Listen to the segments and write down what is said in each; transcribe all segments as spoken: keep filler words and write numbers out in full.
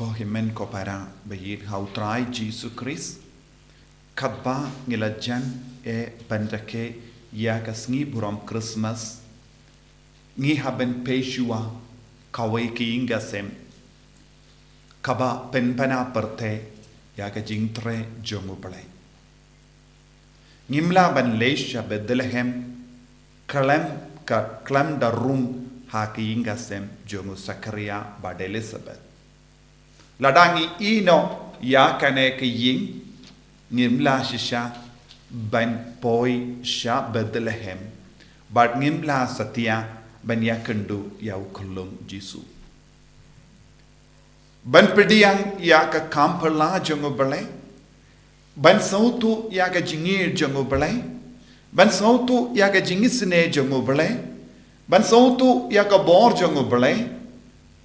Ko hynmen ko para ba ïeit ha u Trai Jisu Khrist, katba ngi la jan eh ban rakhe ïa ka sngi burom Christmas, ngi hap ban peit shuwa kawei ka ïing ka sem kaba pynbna pyrthei ïa ka jingtrei jong U Blei. Ngim lah ban leit sha Bethlehem khlem ka, khlem da rung ha ka ïing ka sem jong u Sakaria bad Elisabeth. Lada ngi ïehnoh ïa kane ka ïing, ngim lah shisha ban poi sha Bethlehem bad ngim lah satia ban ïakynduh ïa u khyllung Jisu. Ban pdiang ïa ka kam phylla jong U Blei, ban sngewthuh ïa ka jingïeit jong U Blei, ban sngewthuh ïa ka jingisynei jong U Blei, ban sngewthuh ïa ka bor jong U Blei,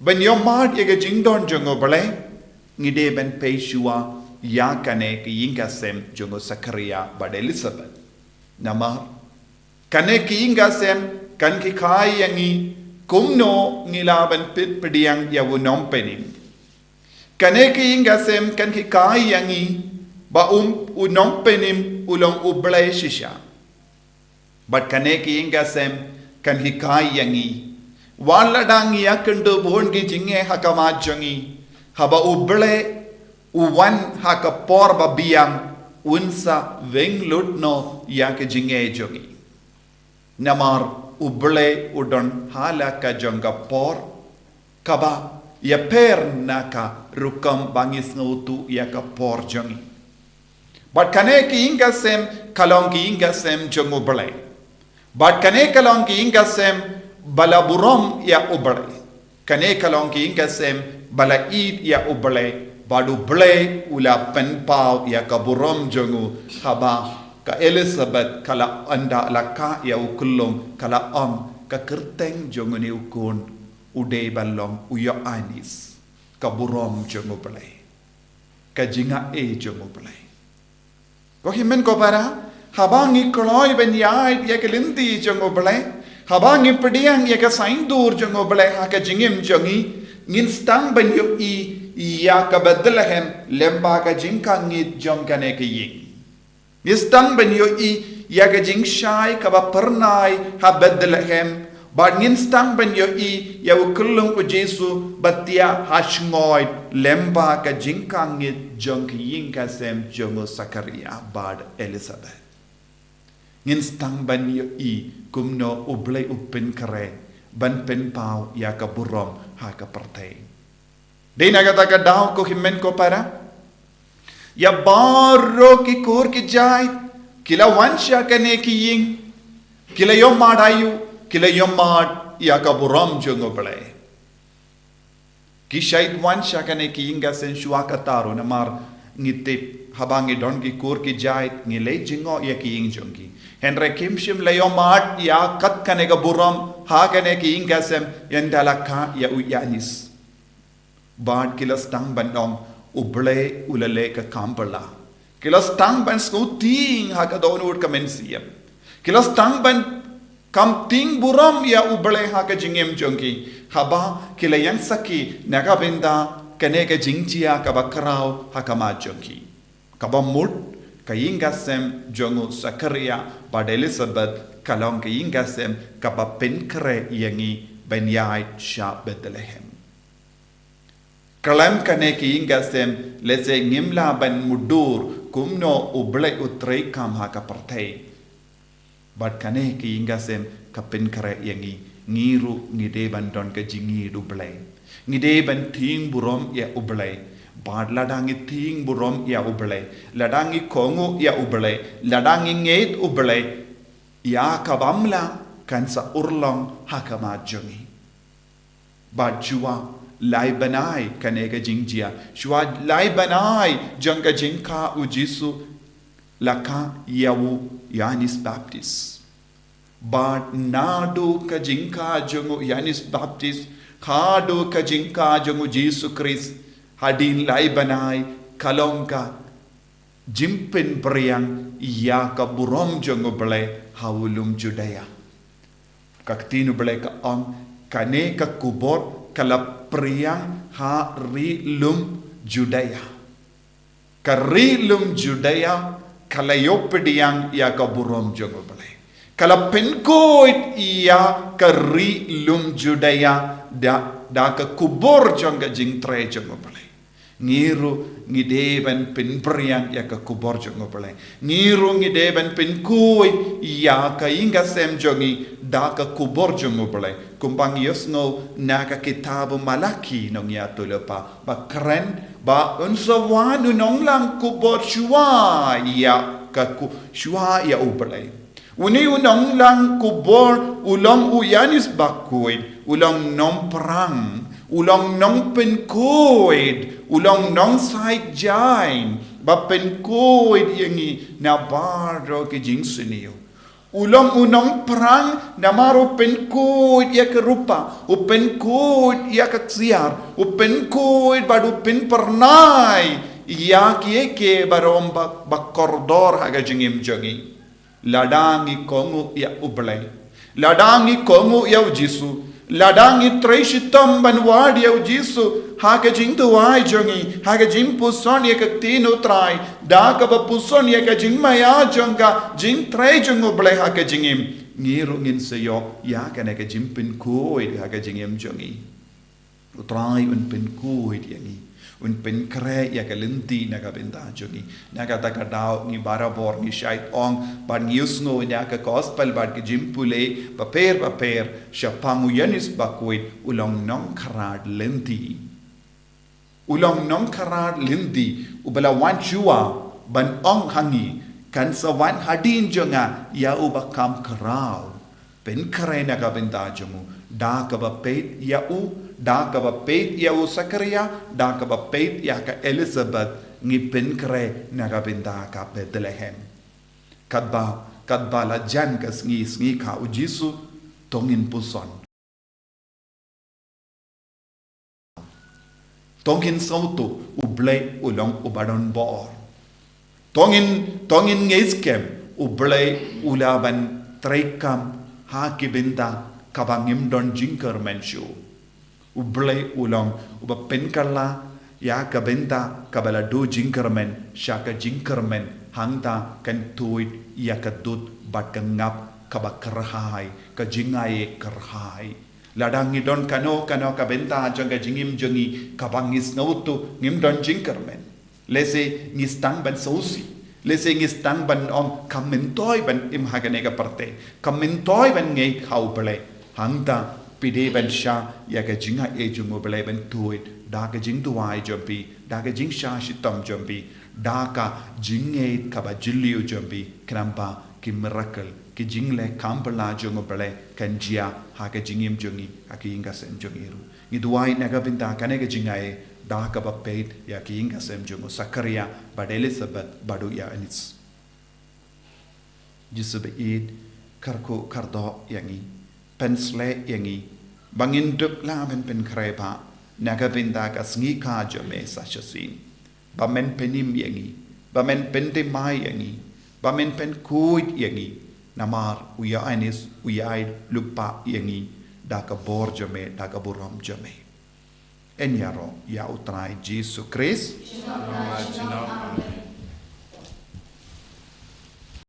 ban ïohmad ïa ka jingdon jong U Blei, ngi dei ban peit shuwa ïa kane ka ïing ka sem jong u Sakaria bad Elisabeth. Namar kane ka ïing ka sem kan hikai ïa ngi kumno ngi lah ban pdiang ïa u nongpynim. Kane ka ïing ka sem kan hikai ïa ngi ba um, u nongpynim u long U Blei shisha. Bad kane ka ïing ka sem kan hikai ïa ngi, wat lada ngi ïakynduh bun ki jingeh ha khmat jong ngi, haba U Blei u wan ha ka por ba biang, un sa weng lut noh ïa ka jingeh jong ngi. Namar U Blei u don ha la ka jong ka por kaba ïapher na ka rukom ba ngi sngewthuh ïa ka por jong ngi. Bad kane ka ïing ka sem ka long ka ïing ka sem jong U Blei. Bad kane ka long ka ïing ka sem ba la burom ïa U Blei. Kane ka long ka ïing ka sem ba la ïeit ïa U Blei, bad U Blei u la pynpaw ïa ka burom jong u haba ka Elisabeth ka la ynda la kah ïa u khyllung, ka la ong, ka kyrteng jong une u khun u dei ban long u Ïoannis, ka burom jong U Blei, ka jingaiei jong U Blei. Ko hynmen ko para, haba ngi kloi ban ïaid ïa ka lynti jong U Blei, haba ngi pdiang ïa ka saiñdur jong U Blei ha ka jingim jong ngi, ngin sdang ban ïohi ïa ka Bethlehem lyngba ka jingkhang ngeit jong kane ka ïing. Ngin sdang ban ïohi ïa ka jingshai kaba phyrnai ha Bethlehem, bad ngin sdang ban ïohi ïa u khyllung u Jisu ba thiah ha shngoi lyngba ka jingkhang ngeit jong ka ïing ka sem jong u Sakaria bad Elisabeth. Ngin sdang ban ïohi kumno U Blei u pynkhreh ban pynpaw ïa ka burom ha ka pyrthei. Dei na kata ka daw, ko hynmen ko para, ïa baroh ki kur ki jait ki la wan sha kane ka ïing, ki la ïohmad aïu? Ki la ïohmad ïa ka burom jong U Blei. Ki shait wan sha kane ka ïing ka sem shuwa kata ruh, namar ngi tip haba ngi don ki kur ki jait ngi leit jngoh ïa ka ïing jong ki. Hynrei kim shym la ïohmad ïa kat kane ka burom ha kane ka ïing ka sem ynda la kah ïa u Ïoannis. Bad ki la sdang ban ong, U Blei u la leh ka kam phylla. Ki la sdang ban sngewtieng ha ka dohnud ka mynsiem. Ki la sdang ban kham tieng burom ïa U Blei ha ka jingim jong ki haba ki la ïeng sakhi na ka bynta kane ka jingjia kaba khraw ha khmat jong ki. Kaba mut, ka ïing ka sem jong u Sakaria bad Elisabeth ka long ka ïing ka sem kaba pynkhreh ïa ngi ban ïaid sha Bethlehem. Khlem kane ka ïing ka sem lehse ngim lah ban mutdur kumno U Blei u treikam ha ka pyrthei. Bad kane ka ïing ka sem ka pynkhreh ïa ngi, ngi ruh ngi dei ban don ka jingïeit U Blei. Ngi dei ban tieng burom ïa U Blei. Bad lada ngi tieng burom ïa U Blei, lada ngi kohnguh ïa U Blei, lada ngi ngeit U Blei, ïa ka bym lah kan sa urlong ha khmat jong ngi. Bad shuwa lai bnai kane ka jingjia, shuwa lai bnai jong ka jingkah u Jisu, la kah ïa u Ïoannis Baptist. Bad naduh ka jingkah jong u Ïoannis Baptist haduh ka jingkah jong u Jisu Khrist, hadien lai bnai, ka long ka jingpynphriang ïa ka burom jong U Blei ha u lum Judia. Ka ktien U Blei ka ong, kane ka khubor ka la pdiang ha ri lum Judea. Ka ri lum Judea ka la ïoh pdiang ïa ka burom jong U Blei. Ka la pynkhuid ïa ka ri lum Judea da, da ka khubor jong ka jingtrei jong U Blei. Ngi ruh ngi dei ban pynpdiang ïa ka khubor jong U Blei. Ngi ruh ngi dei ban pynkhuid ïa ka ïing ka sem jong ngi da ka khubor jong U Blei. Kumba ngi ïohsngew na ka kitab u Malaki nongïathuhlypa ba kren ba un sa wan u nonglang khubor shuwa ïa ka ku-, shuwa ïa U Blei. Une u nonglang khubor u long u Ïoannis Bakhuid, u long nongpyrshang, u long nongpynkhuid, u long nongshai jaiñ ba pynkhuid ïa ngi na baroh ki jingsniew. U long u nongpyrshang namar u pynkhuid ïa ka rupa, u pynkhuid ïa ka ksiar, u pynkhuid bad u pynpyrnai ïa kiei kiei baroh ba, ba kordor ha ka jingim jong ngi. Lada ngi kohnguh ïa U Blei, lada ngi kohnguh ïa U Jisu, lada ngi trei shitom ban wad ïa U Jisu ha ka jingduwai jong ngi, ha ka jingpuson ïa ka ktien U Trai, da kaba puson ïa ka jingmaïa jong ka jingtrei jong U Blei ha ka jingim, ngi ruh ngin sa ïoh ïa kane ka jingpynkhuid ha ka jingim jong ngi. U Trai un pynkhuid ïa ngi, un pynkhreh ïa ka lynti na ka bynta jong ngi. Na kata ka daw ngi barabor ngi shait ong bad ngi ïohsngew ïa ka gospel bad ka jingpule bapher bapher shaphang u Ïoannis Bakhuid, u long nongkhrad lynti. U long nongkhrad lynti, uba la wan shuwa ban ong ha ngi, kan sa wan hadien jong nga ïa uba kham khraw. Pynkhreh na ka bynta jong u, da kaba peit ïa u, da kaba peit ïa u Sakaria, da kaba peit ïa ka Elizabeth, ngi pynkhreh na ka bynta ka Bethlehem. Katba, katba la jan ka sngi, sngi kha u Jisu, to ngin puson. To ngin sngewthuh, U Blei u long uba don bor. To ngin, to ngin ngeit skhem, U Blei u lah ban treikam ha ki bynta kaba ngim don jingkyrmen shuh. U Blei u long uba pynkylla ïa ka bynta kaba la duh jingkyrmen sha ka jingkyrmen, hangta kan tuid ïa ka dud bad ka ngap kaba kyrhai, ka jingaiei kyrhai. Lada ngi don kano kano ka bynta jong ka jingim jong ngi kaba ngi sngewthuh ngim don jingkyrmen, lehse ngi sdang ban sngewsih, lehse ngi sdang ban ong kam myntoi ban im ha kane ka pyrthei, kam myntoi ban ngeit ha U Blei. Hangta phi dei ban shah ïa ka jingaiei jong U Blei ban tuid da ka jingduwai jong phi, da ka jingshah shitom jong phi, da ka jingngeit kaba jylliew jong phi, khnang ba ki miracle, ki jingleh kham phylla jong U Blei kan jia ha ka jingim jong ngi, ha ka ïing ka sem jong ngi ruh. Ngi duwai na ka bynta kane ka jingaiei da kaba peit ïa ka ïing ka sem jong u Sakaria bad Elizabeth bad u Ïoannis. Jisu ba ïeit, kyrkhu kyrdoh ïa ngi, pynshlei ïa ngi ba ngin dup lah ban pynkhreh ba na ka bynta ka sngi kha jong me sa shisien. Ba men pynim ïa ngi, ba men pynthymmai ïa ngi, ba men pynkhuid ïa ngi, namar u Ïoannis u ïai lypa ïa ngi da ka bor jong me, da ka burom jong me. Yn ïaroh ïa U Trai Jisu Khrist.